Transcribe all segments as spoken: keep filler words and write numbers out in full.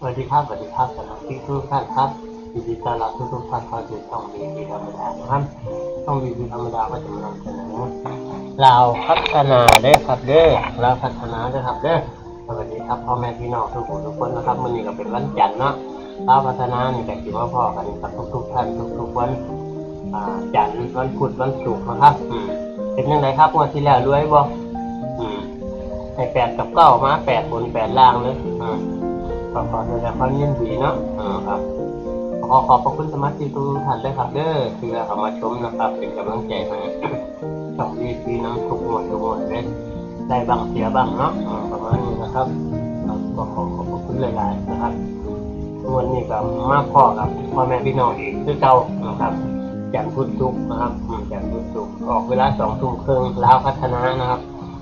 วัสดีครับ สวัสดีครับ สมาชิกทุกท่านครับ ยินดีต้อนรับทุกๆท่านเข้าสู่ช่อง วี พี ธรรมดานะครับ ช่อง วี พี ธรรมดาก็จะมานำเสนอลาวพัฒนาเด้อครับเด้อ ลาวพัฒนาเด้อครับเด้อ สวัสดีครับพ่อแม่พี่น้องทุกผู้ทุกคนนะครับ มื้อนี้ก็เป็นวันจันทร์เนาะ ลาวพัฒนานี่ก็สิมาพ้อกันกับทุกๆท่านทุกๆวัน อ่า จันทร์ วันพุธ วันศุกร์นะครับ อืม เป็นจั่งใดครับ งวดที่แล้วรวยบ่ อืม ให้แปดกับเก้ามา แปดบน แปดล่างเลย อืม ขอ ขอแสดงความยินดีเนาะ อ่า ครับ ขอขอบพระคุณสมาชิกทุกท่านเลยครับเด้อ ที่เข้ามาชมนะครับ เป็นกำลังใจให้ ช่อง วี พี นำทุกงวดทุกงวดเลย ได้บ้างเสียบ้างเนาะ อ่า ประมาณนี้นะครับ ครับ ก็ขอขอบพระคุณหลายๆนะครับ งวดนี้ก็มาพ้อกับพ่อแม่พี่น้องอีกคือเก่านะครับ จันทร์พุธศุกร์นะครับ อืม จันทร์พุธศุกร์ ออกเวลาสองทุ่มครึ่ง ลาวพัฒนานะครับ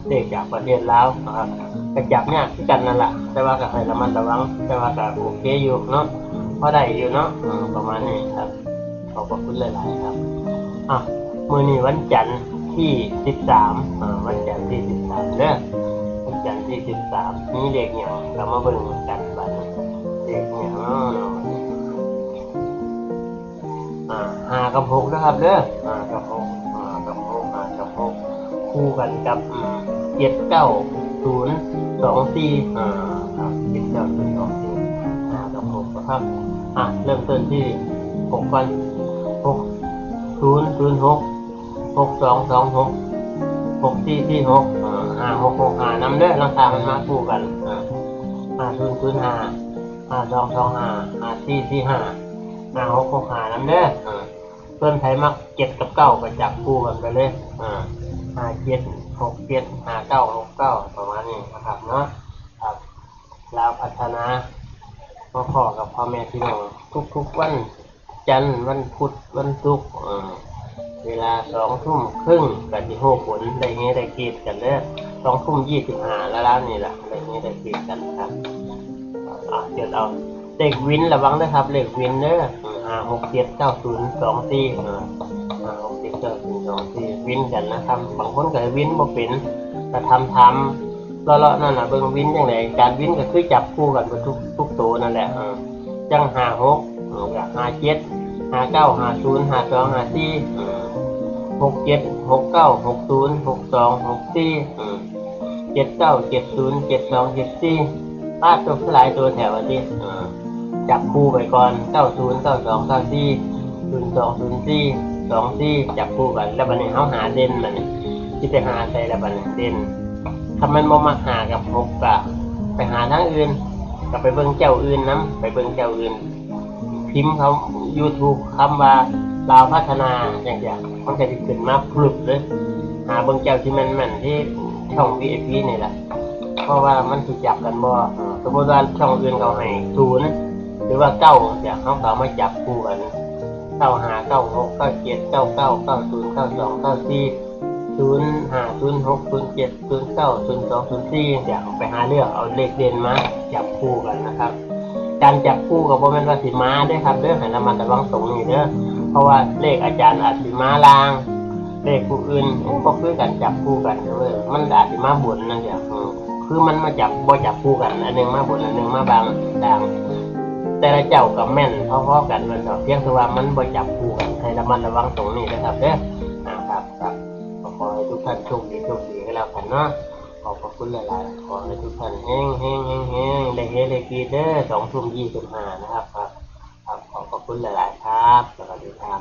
เลขจากประเทศลาวนะครับ ก็จับยากคือกันนั่นล่ะ แต่ว่าก็ให้ระมัดระวัง แต่ว่าก็โอเคอยู่เนาะ พอได้อยู่เนาะ อืม ประมาณนี้ครับ ขอบพระคุณหลายๆครับ อ่ะ มื้อนี้วันจันทร์ที่สิบสาม อ่า วันจันทร์ที่สิบสามเด้อ วันจันทร์ที่สิบสาม มีเลขหยังก็มาเบิ่งกันบัดนี้ เลขหยังเนาะ อ่า ห้ากับหกนะครับเด้อ ห้ากับหก ห้ากับหก ห้ากับหก คู่กันกับ อืม เจ็ดเก้าศูนย์สองสี่ อ่า ครับ เจ็ดเก้าศูนย์สองสี่ ห้ากับหกนะครับ อ่ะ เริ่มต้นที่หกก่อน หกศูนย์ศูนย์หก หกสองสองหก หกสี่สี่หก อ่า ห้าหกหกห้า นำเด้อ ลางเทื่อมันมาคู่กัน อ่า ห้าศูนย์ศูนย์ห้า ห้าสองสองห้า ห้าสี่สี่ห้า ห้าหกหกห้า นำเด้อ อ่า ส่วนไผมักเจ็ดกับเก้าก็จับคู่กันไปเลย อ่า ห้าเจ็ดหกเจ็ด ห้าเก้าหกเก้า ประมาณนี้นะครับเนาะ ครับ ลาวพัฒนา มาพ้อกับพ่อแม่พี่น้องทุกๆวันจันทร์ วันพุธ วันศุกร์ อ่า เวลาสองทุ่มครึ่ง ก็สิฮู้ผล ได้เฮได้กรี๊ดกันเด้อ สองทุ่มยี่สิบห้า แล้วๆนี่ล่ะ ได้เฮได้กรี๊ดกันครับ อ่า จดเอา เลขวินระวังเด้อครับ เลขวินเด้อ อืม ห้าหกเจ็ดเก้าศูนย์สองสี่ อ่า ห้าหกเจ็ดเก้าศูนย์สองสี่ วินกันนะครับ บางคนก็วินบ่เป็น ก็ถามๆ เลาะๆนั่นน่ะ เบิ่งวินจั่งใด การวินก็คือจับคู่กันเบิดทุก ทุกตัวนั่นแหละ เออ จั่ง ห้าหก เออ ก็ ห้าเจ็ด ห้าเก้า ห้าศูนย์ ห้าสอง ห้าสี่ เออ หกเจ็ด หกเก้า หกศูนย์ หกสอง หกสี่ เออ เจ็ดเก้า เจ็ดศูนย์ เจ็ดสอง เจ็ดสี่ ปาดตัวหลายตัวแท้ว่าติ เออ จับคู่ไปก่อน เก้าศูนย์ เก้าสอง เก้าสี่ ศูนย์สอง ศูนย์สี่ สองสี่ จับคู่กัน แล้วบัดนี้เฮาหาเด่นบัดนี้ สิไปหาใส่ละบัดนี้ เด่น ถ้ามันบ่มักห้ากับหกก็ไปหาทางอื่น ก็ไปเบิ่งเจ้าอื่นนำ ไปเบิ่งเจ้าอื่น พิมพ์เขา YouTube คำว่าลาวพัฒนาจั่งซี้ มันก็สิขึ้นมาพรึบเลย หาเบิ่งเจ้าที่แม่นๆที่ช่อง วี ไอ พี นี่แหละ เพราะว่ามันสิจับกันบ่ สมมุติว่าช่องอื่นเขาให้ศูนย์ หรือว่าเก้าจั่งซี้ เฮาก็เอามาจับคู่กัน เก้าห้า เก้าหก เก้าเจ็ด เก้าเก้า เก้าศูนย์ เก้าสอง เก้าสี่ ศูนย์ห้า ศูนย์หก ศูนย์เจ็ด ศูนย์เก้า ศูนย์สอง ศูนย์สี่ จั่งซี้ ไปหาเลือกเอาเลขเด่นมาจับคู่กันนะครับ การจับคู่ก็บ่แม่นว่าสิมาเด้อครับเด้อ ให้ระมัดระวังตรงนี้เด้อ เพราะว่าเลขอาจารย์อาจสิมาล่าง เลขผู้อื่น โอ้ บ่คือกัน จับคู่กันเด้อ มันอาจสิมาบนจั่งซี้ อืม คือมันมาจับ บ่จับคู่กัน อันหนึ่งมาบน อันหนึ่งมาบางล่าง แต่ละเจ้าก็แม่นพอๆกันว่าซั่นเถาะ เพียงแต่ว่ามันบ่จับคู่กัน ให้ระมัดระวังตรงนี้นะครับเด้อ อ่า ครับ ครับ ก็ขอให้ทุกท่านโชคดี โชคดีก็แล้วกันเนาะ ขอบพระคุณหลายๆ ขอให้ทุกท่านเฮงๆๆๆ ได้เฮได้กรี๊ดเด้อ สองทุ่มยี่สิบห้านะครับ ครับ ครับ ขอบพระคุณหลายๆครับ สวัสดีครับ